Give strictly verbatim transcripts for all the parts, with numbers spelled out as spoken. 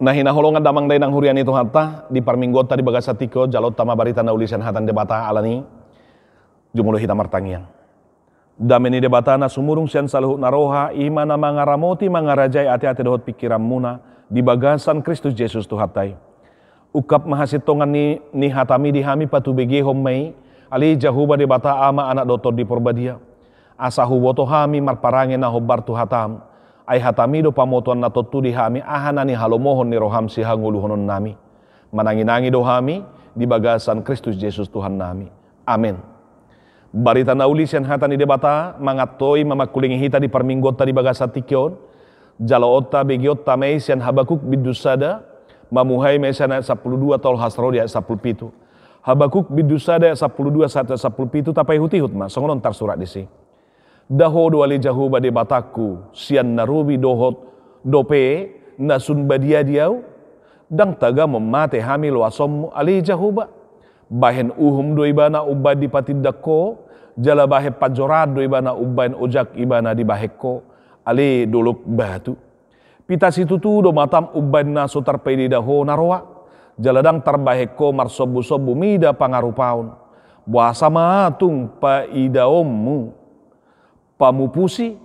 Na hinaholongan damang dainang huria ni Tuhanta, di parmingguonta di bagasan tingki on, jaloonta ma barita na uli sian hata ni Debata. Alani, jumolo hita martangiang. Dame ni Debata na sumurung sian saluhut na roha, i ma na mangaramoti, mangarajai ateate dohot pingkiranmuna di bagasan Kristus Jesus Tuhanta i. Ungkap ma hasintongan ni, ni hatami di hami, patubegehon ma i, ale Jahowa Debata, Ama, Anak dohot Tondi Porbadia. Asa huboto hami marparange na hombar tu hatam. Ai hatami do pamotoan na tontu di hami, aha na nihalomohon ni roham sihangoluhononnami. Mananginangi do hami di bagasan Kristus Jesus Tuhannami. Amen. Barita na uli sian hata ni Debata, mangantoi mamangkulingi hita di parmingguonta di bagasan tingki on. Jaloonta, begeonta ma i sian Habakuk bindu sada, mamuhai ma i sian ayat sampulu dua, tolhas ro di ayat sampulu pitu. Habakuk bindu sada ayat sampulu dua sahat ayat sampulu pitu, tapaihutihut ma, songon on tarsurat disi. Daho do ale Jahowa Debatangku, sian na robi dohot dope na sun badia di ahu? Ndang tagamon mate hami loasonmu, ale Jahowa. Bahen uhum do ibana umbahen dipatindang ho, jala bahen panjoraan do ibana umbahen ojak ibana dibahen ho, ale dolok batu. Pita situtu do matam umbahen na so tarpaidida ho na roa, jala ndang tarbahen ho marsombusombu mida pangarupaon. Boasa ma tung paidaonmu pamupusi,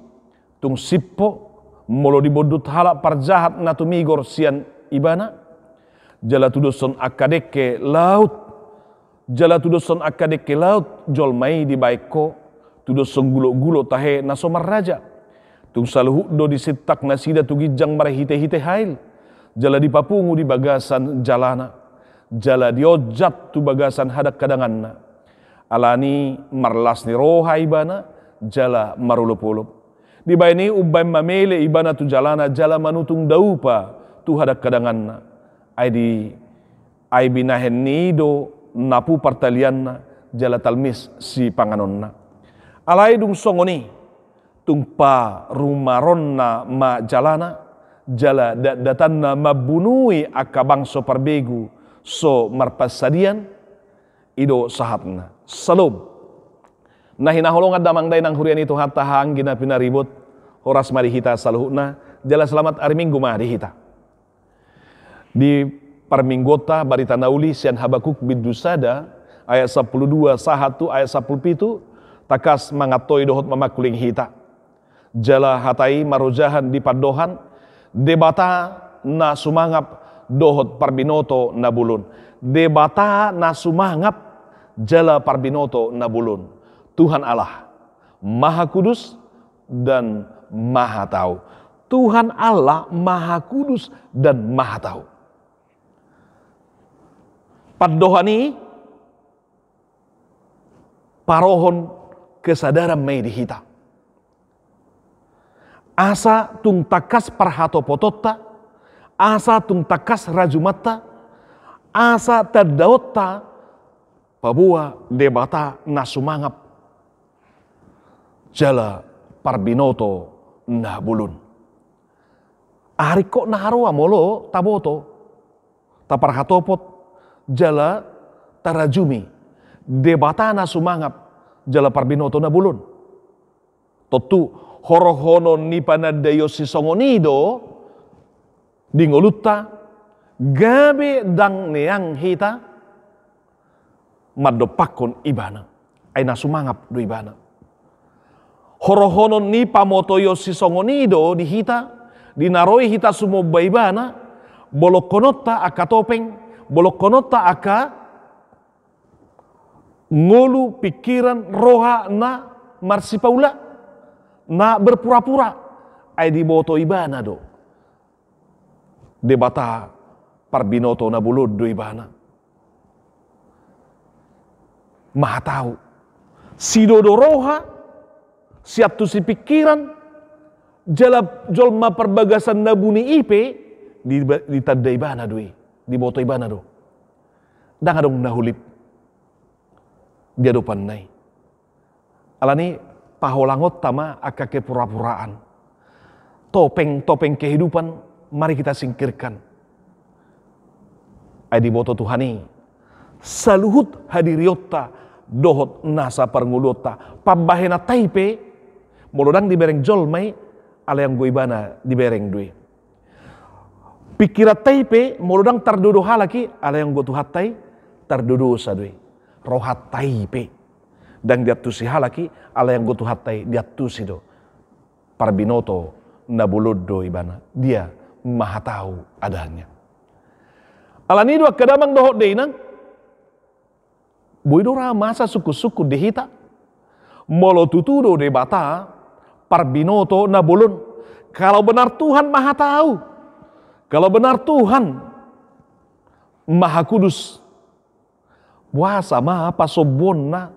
tung simpo, molo dibondut halak parjahat na tumigor sian ibana? Jala tudoshon angka dengke laut, jala tudoshon angka dengke laut jolma i dibahen ho, tudoshon gulokgulok tahe na so marraja. Tung saluhut do disintak nasida tu ginjang marhitehite hail, jala dipapungu di bagasan jalana, jala dionjat tu bagasan hadanghadanganna. Alani marlas ni roha ibana, jala marolopolop. Dibahen i umbahen mamele ibana tu jalana, jala manutung daupa tu hadanghadanganna. Ai di, ai binahen ni i do napu partalianna, jala talmis sipanganonna. Alai dung songon i, tung parumaronna ma jalana, jala datdatanna mambunui angka bangso parbegu so marpansadian, i do sahatna. Salom. Na hinaholongan damang dainang huria ni Tuhanta, anggi na pinaribot, horas ma di hita saluhutna, jala selamat ari Minggu ma di hita. Di parmingguonta, barita na uli sian Habakuk bindu sada ayat sampulu dua sahat tu ayat sampulu pitu, tangkas mangantoi dohot mamangkuling hita. Jala hata i marojahan di pandohan, Debata na sumangap dohot parbinoto na bolon. Debata na sumangap jala parbinoto na bolon. Tuhan Allah, Maha Kudus dan Maha Tau. Tuhan Allah Maha Kudus dan Maha Tau. Pandohan i parohon kesadaran ma i di hita. Asa tung tangkas parhatopotonta, asa tung tangkas rajumanta, asa tandaonta paboa Debata na sumangap jala parbinoto na bolon. Aha ringkot na haroa molo taboto, taparhatopot jala tarajumi Debata na sumangap jala parbinoto na bolon? Tontu, horohonon ni panandaion sisongon i do di ngolunta, gabe ndang neang hita mandompakkon Ibana. Ai na sumangap do Ibana. Horohonon ni pamotoion sisongon i do di hita, di na ro hita sumomba Ibana, bolongkononta angka topeng, bolongkononta angka ngolu, pingkiran, roha na marsipaula, na berpura-pura, ai diboto Ibana do Debata parbinoto na bolon do Ibana. Maha Tau. Sidodo roha, siantusi pingkiran, jala jolma parbagasan na buni i pe di, ditanda Ibana do i, diboto Ibana do. Ndang adong na hulip di adopanna i. Alani, paholangonta ma angka kepura-puraan. Topeng-topeng kehidupan mari kita singkirkan. Ai diboto Tuhan i saluhut hadirionta dohot nasa parngoluonta. Pambahenanta i pe, molo ndang dibereng jolma i, alai anggo Ibana dibereng do i. Pingkiranta i pe, molo ndang tardodo halak i, alai anggo Tuhanta i tardodosa do i. Rohanta i pe, ndang diantusi halak i, alai anggo Tuhanta i diantusi do. Parbinoto na bolon do ibana, Dia Maha Tahu adanya. Alani do angka damang dohot dainang, boi do ra masa sungkun-sungkun di hita. Molo tutu do Debata parbinoto na bolon, kalau benar Tuhan Maha Tahu, kalau benar Tuhan Maha Kudus, boasa ma pasombuonna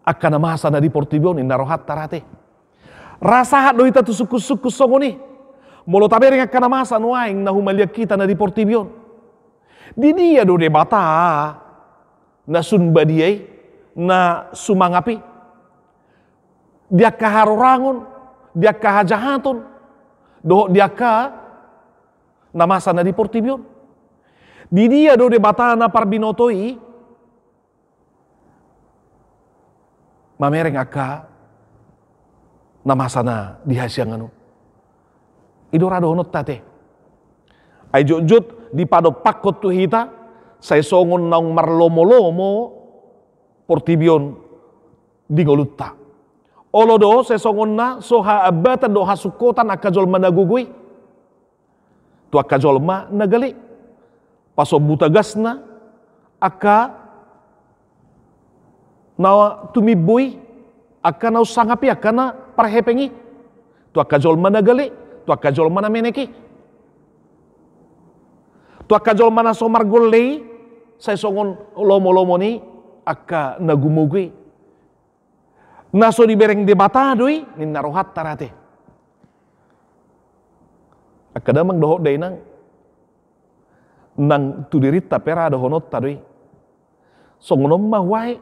angka na masa na di portibi on, ninna rohanta ra te. Ra sahat do hita tu sungkun-sungkun songon i, molo tabereng angka na masa nuaeng na humaliang hita na di portibi on. Di dia do Debata na sun badia i, na sumangap i? Di angka harorangon, di angka hajahaton, dohot di angka na masa na di portibi on. Di dia do Debata na parbinoto i mamereng angka na masa na di hasiangan on? I do ra dohononta te. Ai jotjot dipadompakkon tu hita, sai songon naung marlomo-lomo portibi on di ngolunta. Olo do, sai songon na so haambatan dohot hasungkotan angka jolma na gogo i. Tu angka jolma na gale, pasombu tagasna angka na tumimbo i, angka na unsangap i, angka na parhepeng i. Tu angka jolma na gale, tu angka jolma na menek i. Tu angka jolma na so margolle i, sai songon lomo-lomo ni angka na gumogo i. Na so dibereng Debata do i, ninna rohanta ra te. Angka damang dohot dainang, nang tu dirinta pe ra dohononta do i. Songon on ma huae.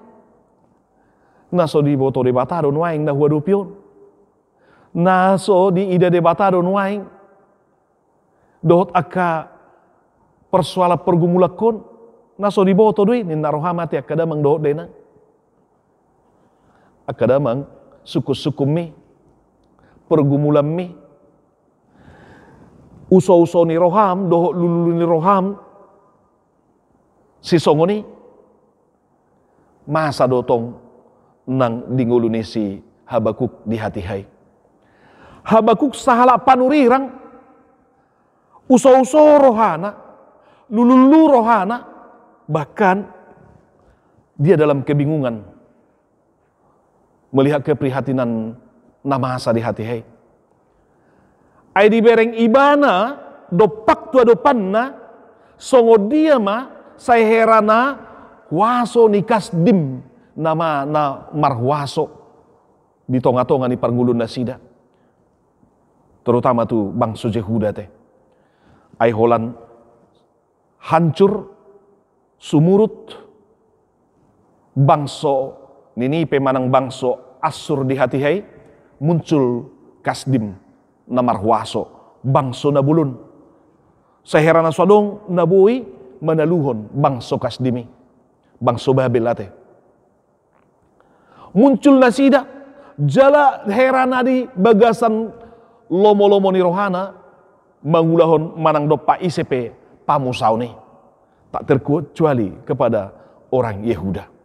Na so diboto Debata do nuaeng na huadopi on. Na so diida Debata do nuaeng dohot angka persoalan pergumulanhon, na so diboto do i, ninna roham ate, angka damang dohot dainang. Angka damang, sungkun-sungkunmi, pergumulanmi, uso-uso ni roham dohot lulu-lulu ni roham, sisongon i, masa do tong nang di ngolu ni si Habakuk di hatiha i. Habakuk sahalak panurirang, uso-uso rohana, lulu-lulu rohana, bahkan dia dalam kebingungan melihat keprihatinan na masa di hatiha i. Ai dibereng ibana dompak tu adopanna, songon dia ma sai hera na huaso ni Kasdim, nama na marhuaso di tonga-tonga ni parngoluan nasida, terutama tu bangso Jehuda te. Ai holan hancur, sumurut bangso Ninive manang bangso Assur di hatiha i, muncul Kasdim na marhuaso, bangso na bolon. Sai hera na so adong na boi manaluhon bangso Kasdim i, bangso Babel ate. Muncul nasida, jala hera na di bagasan lomo-lomo ni rohana mangulahon manang dompak ise pe pamusaon i, tak terkecuali kepada orang Yehuda.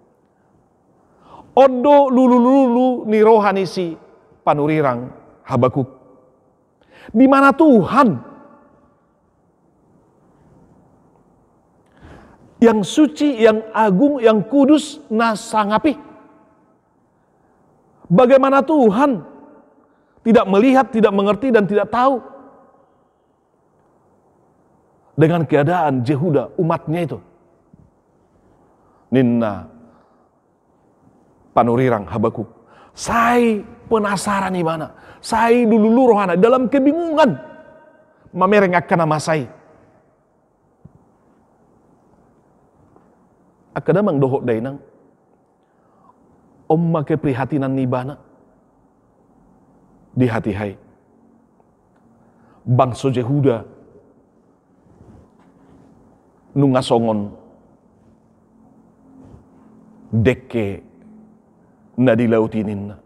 On do lulu-lulu ni roha ni si panurirang Habakuk. Di mana Tuhan yang suci, yang agung, yang kudus, na sangap i? Bagaimana Tuhan tidak melihat, tidak mengerti, dan tidak tahu dengan keadaan Jehuda, umatnya itu? Ninna panurirang Habakuk. Sai penasaran ibana, sai lulu-lulu rohana, dalam kebingungan mamereng angka na masa i. Angka damang dohot dainang, on ma keprihatinan ni ibana di hatiha i. Bangso Jehuda nunga songon dengke na di laut i ninna.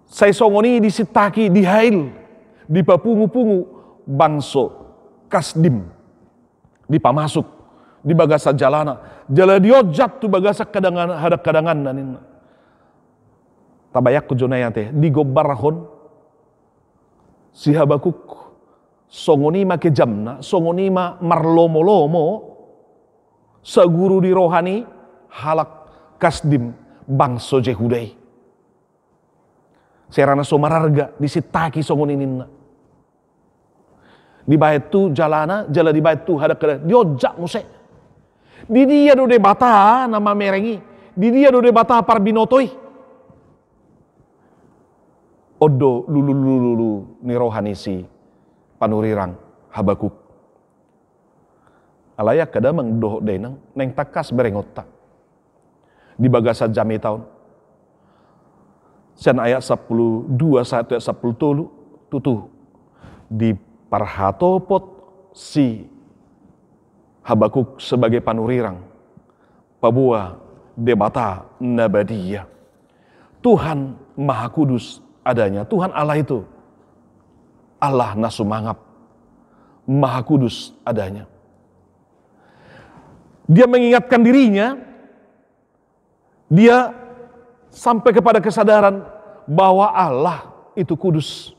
Sai songon i disintaki, dihail, dipapungu-pungu bangso Kasdim dipamasuk di bagasan jalana, jala dionjat tu bagasan hadangan, hadang hadanganna ninna. Tabayangkon jo nai ate, digombarhon si Habakuk songon i ma kejamna, songon i ma marlomolomo saguru di roha ni halak Kasdim bangso Jehuda i. Sera na so mararga disintaki songon i ninna. Dibaen tu jalana, jala dibaen tu hadang hadangan, dionjat muse. Di dia do Debata na mamereng i? Di dia do Debata parbinoto i? On do lulululu ni roha ni si panurirang Habakuk. Alai angka damang dohot dainang, naeng tangkas berengonta di bagasan jamita on. Sian ayat sampulu dua sahat tu ayat sampulu tolu, tutu diparhatopot si Habakuk sebagai panurirang paboa Debata na badia. Tuhan Maha Kudus adanya. Tuhan Allah itu Allah na sumangap, Maha Kudus adanya. Dia mengingatkan dirinya, dia sampai kepada kesadaran bahwa Allah itu kudus.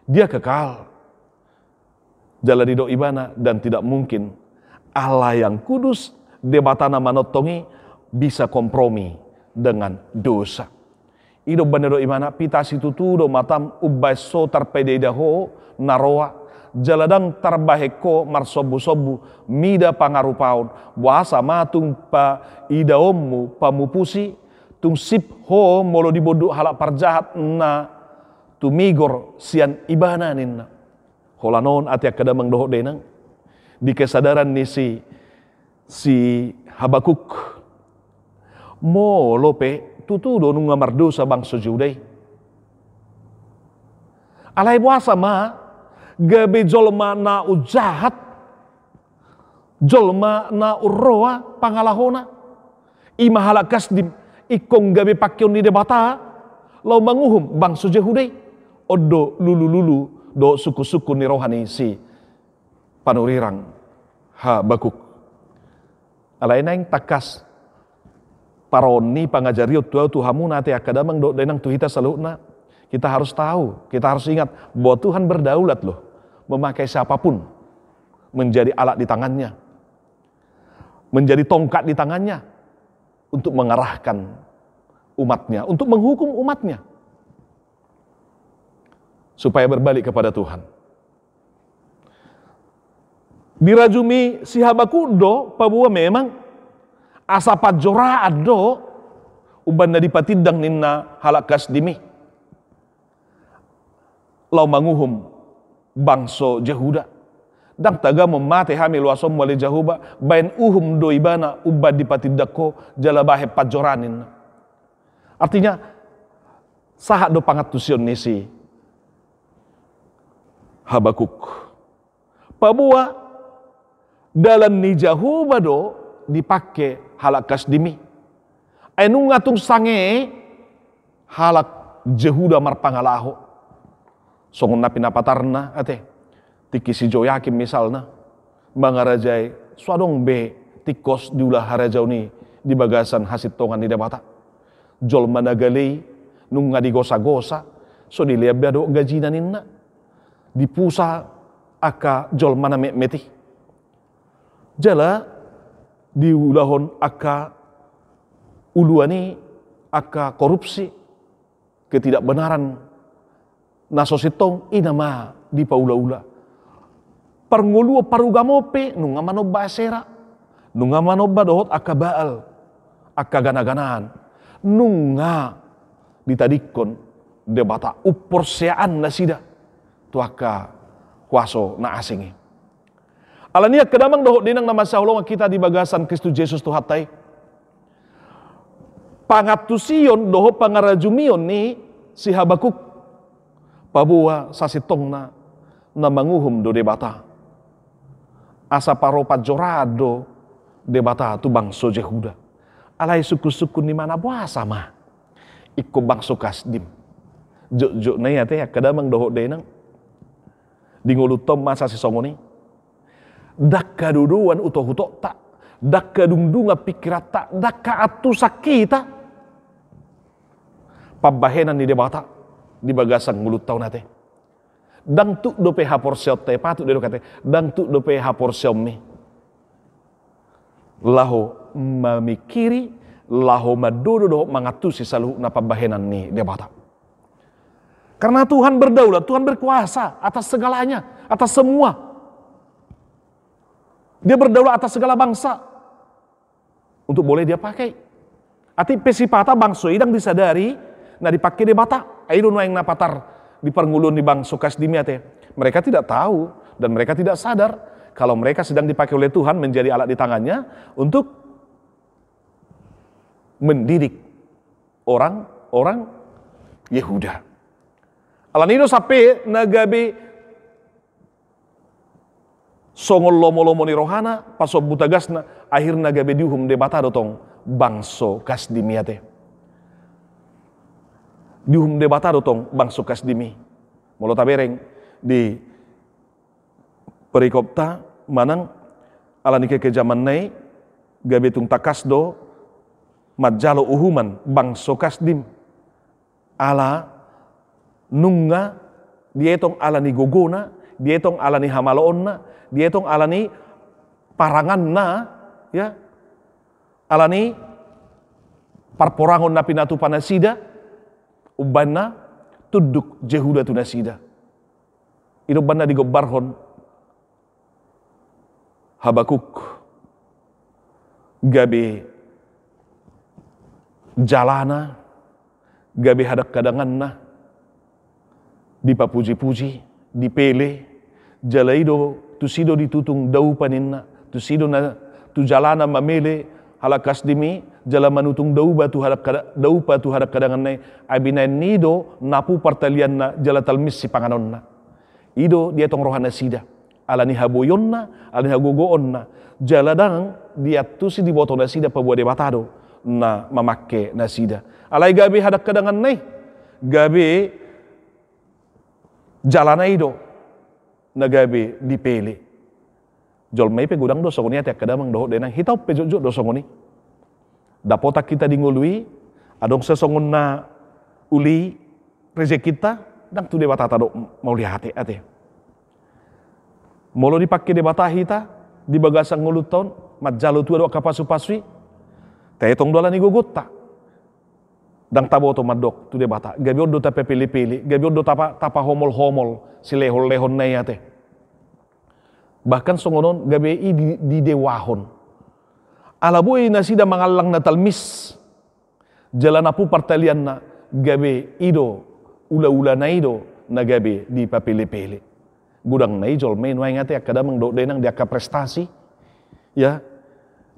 Dia kekal. Jala didok ibana, dan tidak mungkin Allah yang kudus, Debata na manongtong i, bisa kompromi dengan dosa. I do umbahen na didok ibana, pita situtu do matam umbahen so tarpaida-ida ho na roa, jala ndang tarbahen ho marsombusombu mida pangarupaon, boasa ma tung paidaonmu pamupusi, tung sip ho molo dibondut halak parjahat na tumigor sian ibana ninna. Holan on ate angka damang dohot dainang, di kesadaran ni si, si Habakuk, molo pe tutu do nunga mardosa bangso Jehuda i. Alai boasa ma gabe jolma na umjahat, jolma na umroa pangalahona, i ma halak Kasdim, ingkon gabe pangkeon ni Debata laho manguhum bangso Jehuda i? On do lulululu dohot sungkunsungkun ni roha ni si panurirang Habakuk. Alai naeng tangkas paroon ni pangajarion tu ahu tu hamuna ate angka damang dohot dainang, tu hita saluhutna, kita harus tahu, kita harus ingat bahwa Tuhan berdaulat loh, memakai siapapun menjadi alat di tangannya, menjadi tongkat di tangannya untuk mengarahkan umatnya, untuk menghukum umatnya supaya berbalik kepada Tuhan. Dirajumi si Habakuk do paboa memang asa panjoraan do umbahen na dipatindang ninna halak Kasdim i laho manguhum bangso Jehuda. Ndang tagamon mate hami luasonmu ale Jahowa, baen uhum do ibana umbahen dipatindang ho jala bahen panjoraan ninna. Artinya, sahat do pangantusion ni si Habakuk. Paboa dalan ni Jahowa do dipangke halak Kasdim i. Ai nunga tung sange halak Jehuda marpangalaho. Songon na pinapatarna ate, tingki si Joyakim misalna, mangarajai, so adong be tingkos diula harajaon i di bagasan hasintongan ni Debata. Jolma na gale i nunga digosagosa, so dilean be adong gajina ninna. Dipusa angka jolma na metmet i. Jala diulahon angka uluan i, angka korupsi, ketidakbenaran na so sintong, i nama dipaulaula. Parngoluon parugamon pe nunga manomba Asera, nunga manomba dohot angka Baal, angka ganaganaan, nunga ditadingkon Debata, umporseaan nasida tu angka huaso na asing i. Alani i angka damang dohot dainang na masihaholongan hita di bagasan Kristus Jesus Tuhanta i, pangantusion dohot pangarajumion ni si Habakuk, paboa sasintongna na manguhum do Debata. Asa paro panjoraan do Debata tu bangso Jehuda. Alai sungkunsungkun ni imana, boasa ma ingkon bangso Kasdim? Jotjot nai ate angka damang dohot dainang, di ngolunta on masa sisongon i. Ndang hadodoan utohutonta, ndang hadungdungan pingkiranta, ndang haantusan hita pambahenan ni Debata di bagasan ngolunta on ate. Ndang tuk dope haporseaonta i, patut do didok ate, ndang tuk dope haporseaonmi laho mamingkiri, laho mandodo dohot mangantusi saluhutna pambahenan ni Debata. Karena Tuhan berdaulat, Tuhan berkuasa atas segalanya, atas semua. Dia berdaulat atas segala bangsa untuk boleh dia pakai. Atik pe sipata bangso i ndang disadari na dipake Debata. Ai i do nuaeng na patar di parngoluon ni bangso Kasdim i ate. Mereka tidak tahu dan mereka tidak sadar kalau mereka sedang dipakai oleh Tuhan menjadi alat di tangannya untuk mendidik orang-orang Yehuda. Alani i do sampe na gabe songon lomolomo ni rohana, pasombu tagasna, akhirna gabe diuhum Debata do tong bangso Kasdim i ate. Diuhum Debata do tong bangso Kasdim i. Molo tabereng di perikopta manang alani kekejamanna i, gabe tung takas do manjalo uhuman bangso Kasdim. Ala nunga dietong alani gogona, dietong alani hamaloonna, dietong alani paranganna, ya, alani parporangon na pinatupa nasida, umbahen na tunduk Jehuda tu nasida. I do umbahen na digombarhon Habakuk gabe jalana, gabe hadanghadanganna, dipapujipuji, dipele, jala i do tusi do ditutung daupa ninna, tusi do na tu jalana mamele halak Kasdim i, jala manutung daupa tu hadangkada-, daupa tu hadanghadanganna i, ai binahen i do napu partalianna jala talmis sipanganonna. I do dietong roha nasida, alani haboionna, alani hagogoonna, jala ndang diantusi diboto nasida paboa Debata do na mamangke nasida. Alai gabe hadanghadanganna i, gabe jalana i do na gabe dipele. Jolma i pe godang do songon i ate angka damang dohot dainang, hita on pe jotjot do songon i. Dapotan hita di ngolu i, adong sasongon na uli rejekinta, ndang tu Debata tadok mauliate ate. Molo dipangke Debata hita di bagasan ngolunta on, manjalo tua do angka pasupasu i, taetong do alani gogonta. Ndang taboto mandok tu Debata, gabe on do tapapelepele, gabe on do tapa-, tapahomolhomol silehonlehonna i ate. Bahkan songon on gabe i di-, didewahon. Ala boi nasida mangallang na talmis, jala napu partalianna, gabe i do, ulaulana i do na gabe dipapelepele. Godang na i jolma i nuaeng ate angka damang dohot dainang, di angka prestasi, ya,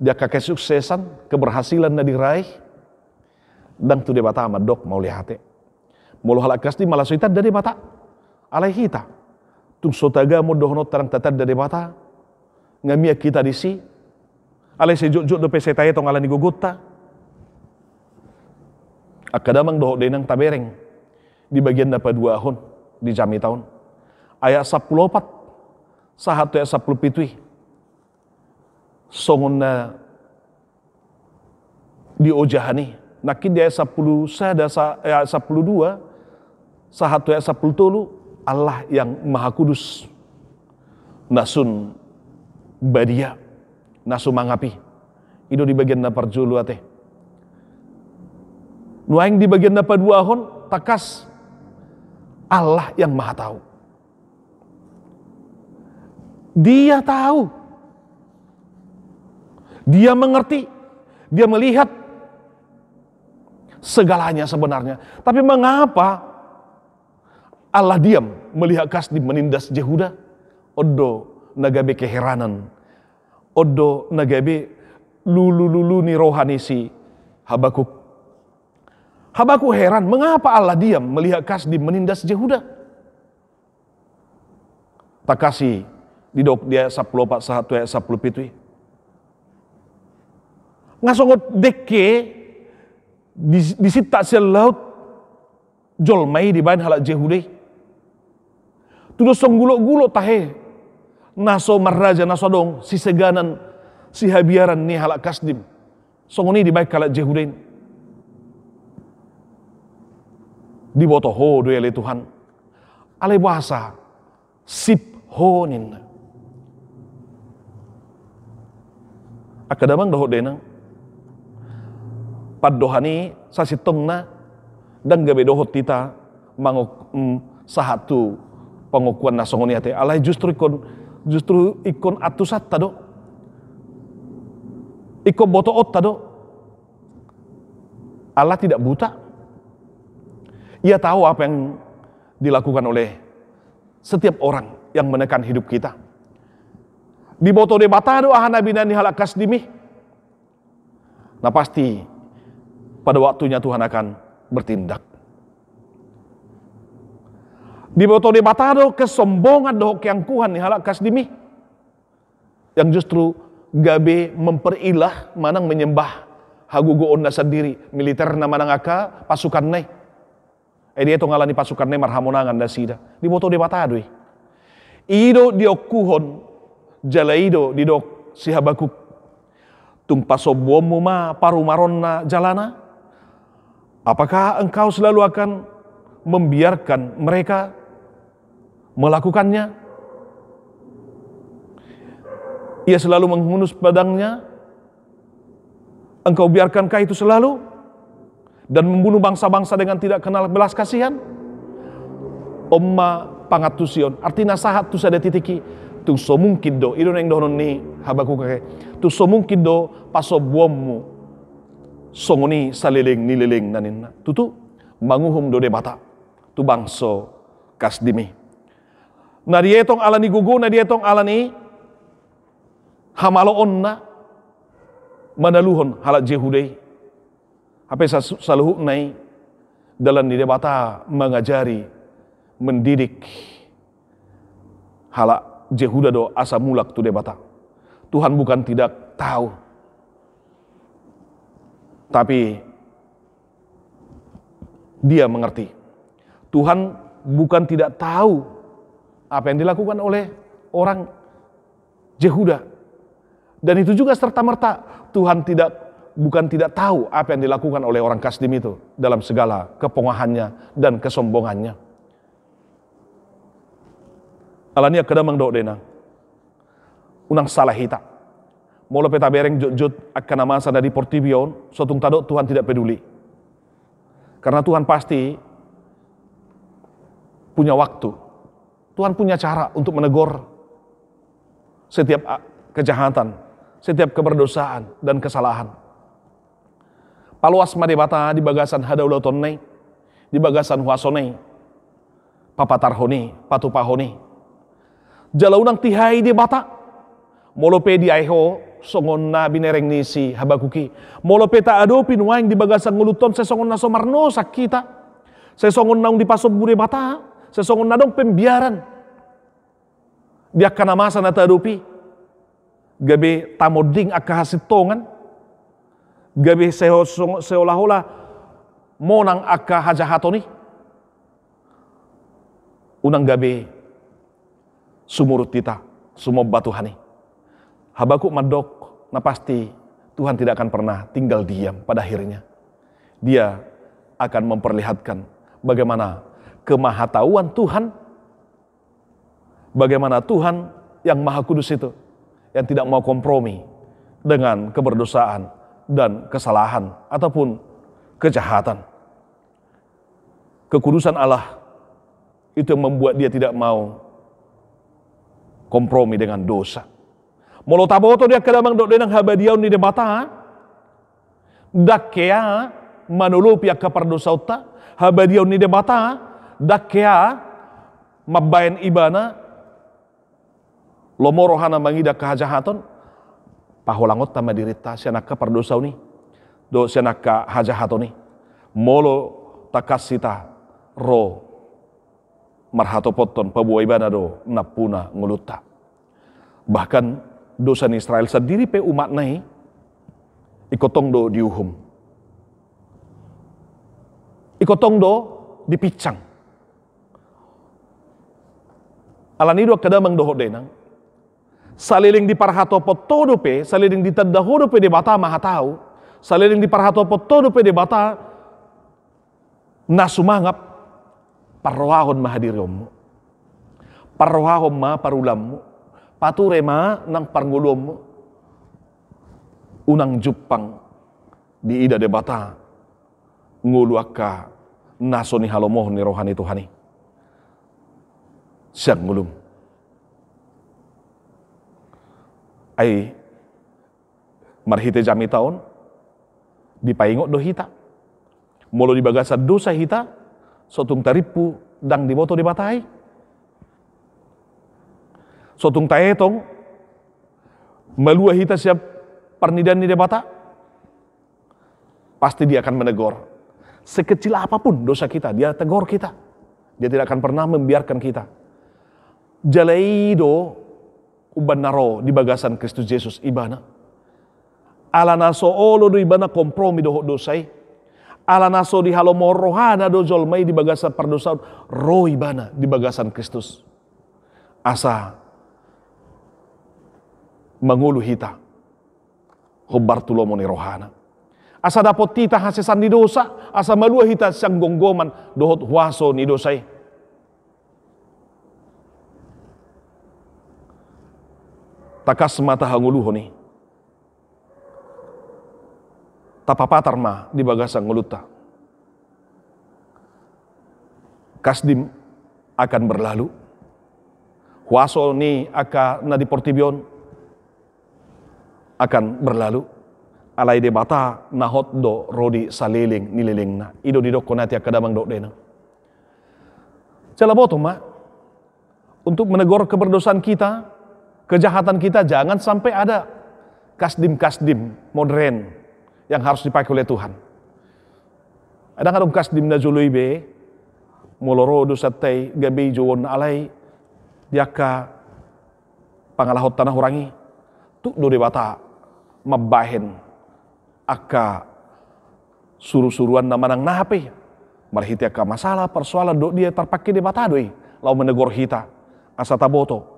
di angka kesuksesan, keberhasilan na diraih, ndang tu Debata mandok mauliate. Molo halak Kasdim ala so ditanda Debata, alai hita tung so tagamon dohononta ndang tatanda Debata, nga mian hita disi, alai sai jotjot dope sai taetong alani gogonta. Angka damang dohot dainang, tabereng di bagian na paduahon di jamita on, ayat sampulu opat sahat tu ayat sampulu pitu i. Songon na diojahan i, nangkin di ayat sampulu sada sa-, ayat sampulu dua sahat tu ayat sampulu tolu, Allah yang Maha Kudus, na sun badia, na sumangap i. I do di bagian na parjolo ate. Nuaeng di bagian na paduahon, takas, Allah yang Maha Tahu. Dia tahu. Dia mengerti. Dia melihat segalanya sebenarnya. Tapi mengapa Allah diam melihat Kasdim menindas Jehuda? On do na gabe keheranan. On do na gabe lulululu ni roha ni si Habakuk. Habakuk heran, mengapa Allah diam melihat Kasdim menindas Jehuda? Takas i didok di ayat sampulu opat sahat tu ayat sampulu pitu i. Nga songon dengke di, disintak sian laut jolma i dibaen halak Jehuda i. Tudos songon gulokgulok tahe, na so marraja, na so adong siseganan, sihabiaran ni halak Kasdim. Songon i dibaen halak Jehudai. Diboto ho do i ale Tuhan. Alai boasa sip ho ninna. Angka damang dohot dainang. Pandohan i sasintongna ndang gabe dohot hita mangok-, mm, sahat tu pangokuan na songon i ate. Alai justru ingkon, justru ingkon antusanta do. Ingkon botoonta do. Allah tidak buta. Ia tahu apa yang dilakukan oleh setiap orang yang menekan hidup kita. Diboto Debata do aha na binaen ni halak Kasdim i. Na pasti pada waktunya Tuhan akan bertindak. Diboto Debata do kesombongan dohot keangkuhan ni halak Kasdim i. Yang justru gabe memperilah manang menyembah hagogoonna sandiri, militerna manang angka pasukanna i. Ai dietong ala ni pasukanna i marhamonangan nasida. Diboto Debata do i. I do diangkuhon, jala i do didok si Habakuk. Tung pasombuonmu ma parumaronna jalana? Apakah engkau selalu akan membiarkan mereka melakukannya? Ia selalu menghunus pedangnya. Engkau biarkankah itu selalu? Dan membunuh bangsa-bangsa dengan tidak kenal belas kasihan? On ma pangantusion, artina sahat tu sada titik i, tung so mungkin do, i do naeng dohonon ni Habakuk ate, tung so mungkin do pasombuonmu songon i saleleng ni lelengna ninna. Tutu, manguhum do Debata tu bangso Kasdim i. Na dietong ala ni gogona, dietong ala ni hamaloonna manaluhon halak Jehuda i. Hape sa-, saluhutna i dalan ni Debata mangajari, mendidik halak Jehuda do asa mulak tu Debata. Tuhan bukan tidak tahu, tapi Dia mengerti. Tuhan bukan tidak tahu apa yang dilakukan oleh orang Jehuda. Dan itu juga serta-merta Tuhan tidak, bukan tidak tahu apa yang dilakukan oleh orang Kasdim itu dalam segala kepongahannya dan kesombongannya. Alani i angka damang dohot dainang, unang sala hita. Molo pe tabereng jotjot angka na masa na di portibi on, so tung tadok Tuhan tidak peduli. Karena Tuhan pasti punya waktu. Tuhan punya cara untuk menegur setiap a-, kejahatan, setiap keberdosaan dan kesalahan. Paloas ma Debata di bagasan hadaulaton i, di bagasan huaso i, papatarhon i, patupahon i. Jala unang tihai Debata. Molo pe diae ho, songon na binereng ni si Habakuk i. Molo pe taadopi nuaeng di bagasan ngolunta on, sai songon na so marnosak hita. Sai songon naung dipasombu Debata, sai songon na adong pembiaran. Di angka na masa na taadopi, gabe tamonding angka hasintongan, gabe seho-, seolah-olah monang angka hajahaton i, unang gabe sumurut hita, sumomba Tuhan i. Habakuk mandok, na pasti Tuhan tidak akan pernah tinggal diam pada akhirnya. Dia akan memperlihatkan bagaimana kemahatauan Tuhan, bagaimana Tuhan yang Maha Kudus itu, yang tidak mau kompromi dengan keberdosaan dan kesalahan ataupun kejahatan. Kekudusan Allah itu yang membuat Dia tidak mau kompromi dengan dosa. Molo taboto di angka damang dohot dainang habadiaon ni Debata, ndang hea manolopi angka pardosaonta, habadiaon ni Debata, ndang hea mambaen Ibana lomo rohana mangida angka hajahaton, paholangonta ma dirinta sian angka pardosaon i, dohot sian angka hajahaton i. Molo tangkas hita ro marhatopothon paboa Ibana do nampuna ngolunta. Bahkan dosa ni Israel sandiri pe umatna i, ingkon tong do diuhum. Ingkon tong do dipinsang. Alani i do angka damang dohot dainang, Saleleng diparhatopot ho dope, saleleng ditanda ho dope Debata ma hatau, saleleng diparhatopot ho dope Debata na sumangap, parrohahon ma hadirionmu. Parrohahon ma parulanmu. Pature ma nang parngoluonmu. Unang jumpang diida Debata ngolu angka na so nihalomohon ni roha ni Tuhan i sian ngolum. Ai marhite jamita on dipaingot do hita. Molo di bagasan dosa hita, so tung tarimpu ndang diboto Debata i. So tung taetong malua hita sian parnidaan ni Debata, pasti Dia akan menegur. Sekecil apapun dosa kita, Dia tegur kita. Dia tidak akan pernah membiarkan kita. Jala i do umbahen na ro di bagasan Kristus Jesus ibana. Ala na so olo do ibana kompromi dohot dosa i. Ala na so dihalomohon rohana do jolma i di bagasan pardosaon, ro ibana di bagasan Kristus. Asa mangolu hita hombar tu lomo ni rohana. Asa dapot hita hasesan ni dosa, asa malua hita sian gomgoman dohot huaso ni dosa i. Tangkas ma tahangoluhon i. Tapapatar ma di bagasan ngolunta. Kasdim akan berlalu. Huaso ni angka na di portibi on akan berlalu. Alai Debata na hot do ro di saleleng ni lelengna. I do didokkon hata angka damang dohot dainang. Jala boto ma untuk menegur keberdosaan kita, kejahatan kita, jangan sampai ada kasdim-kasdim modern yang harus dipakai oleh Tuhan. Ndang adong kasdim na jolo i be, molo ro dosanta i gabe i jouon, alai di angka pangalahonta na hurang i, tuk do Debata mambahen angka surusuruanna manang na hape. Marhite angka masalah, persoalan dohot dia, tarpangke Debata do i laho menegur hita. Asa taboto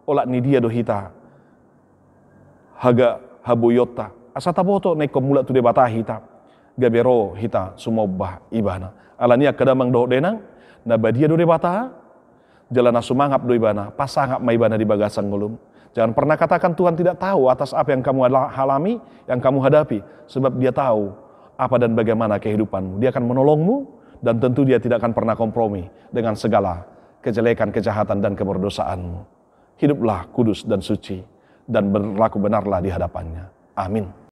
olat ni dia do hita haga haboionta. Asa taboto na ingkon mulak tu Debata hita, gabe ro hita sumomba ibana. Alani i angka damang dohot dainang, na badia do Debata, jala na sumangap do ibana, pasangap ma ibana di bagasan ngolum. Jangan pernah katakan Tuhan tidak tahu atas apa yang kamu ala-, alami, yang kamu hadapi, sebab Dia tahu apa dan bagaimana kehidupanmu. Dia akan menolongmu, dan tentu Dia tidak akan pernah kompromi dengan segala kejelekan, kejahatan, dan keberdosaanmu. Hiduplah kudus dan suci, dan berlaku benarlah di hadapan-Nya. Amin.